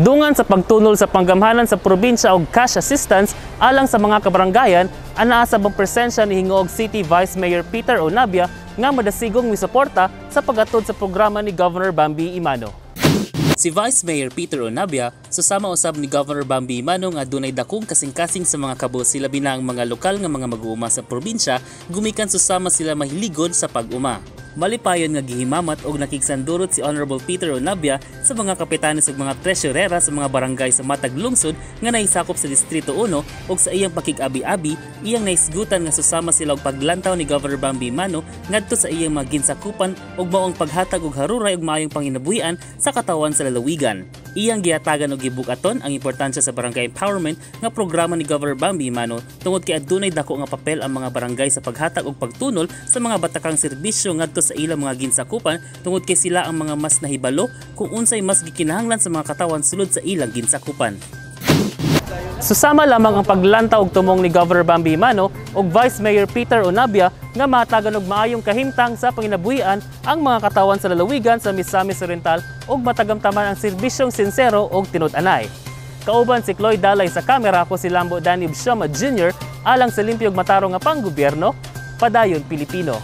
Dungan sa pagtunol sa panggamhanan sa probinsya og cash assistance alang sa mga kabaranggayan, anaa sa ang presensya ni Gingoog City Vice Mayor Peter Onabia nga madasigong misuporta sa pagatod sa programa ni Governor Bambi Emano. Si Vice Mayor Peter Onabia susama usab ni Governor Bambi Emano nga dunay dakong kasing-kasing sa mga kabus, labi na ang mga lokal nga mga mag-uuma sa probinsya, gumikan susama sila mahiligod sa pag-uma. Malipayon nga gihimamat og nakigsandurot si Honorable Peter Onabia sa mga kapitanes ug mga treasurera sa mga barangay sa matag lungsod nga nahisakop sa Distrito 1, ug sa iyang pakig-abi-abi, iyang nahisgutan nga susama sila og paglantaw ni Governor Bambi Emano ngadto sa iyang mga ginsakupan ug mao ang paghatag og haruray ug maayong panginabuhian sa katawan sa lalawigan. Iyang gihatagan og gibug-aton ang importansya sa barangay empowerment nga programa ni Governor Bambi Emano tungod kay adunay dako nga papel ang mga barangay sa paghatag og pagtunol sa mga batakang serbisyo ngadto sa ilang mga ginsakupan, tungod kay sila ang mga mas nahibalo kung unsay mas gikinahanglan sa mga katawan sulod sa ilang ginsakupan. Susama lamang ang paglantaw og tumong ni Governor Bambi Emano ug Vice Mayor Peter Onabia nga mahatagan og maayong kahimtang sa panginabuhian ang mga katawan sa lalawigan sa Misamis Oriental ug matagamtaman ang serbisyong sinsero ug tinud-anay. Kauban si Chloe Dalay sa kamera, ko si Lambo Danny Obsioma Jr. alang sa limpyo ug matarong nga panggobyerno, Padayon Pilipino.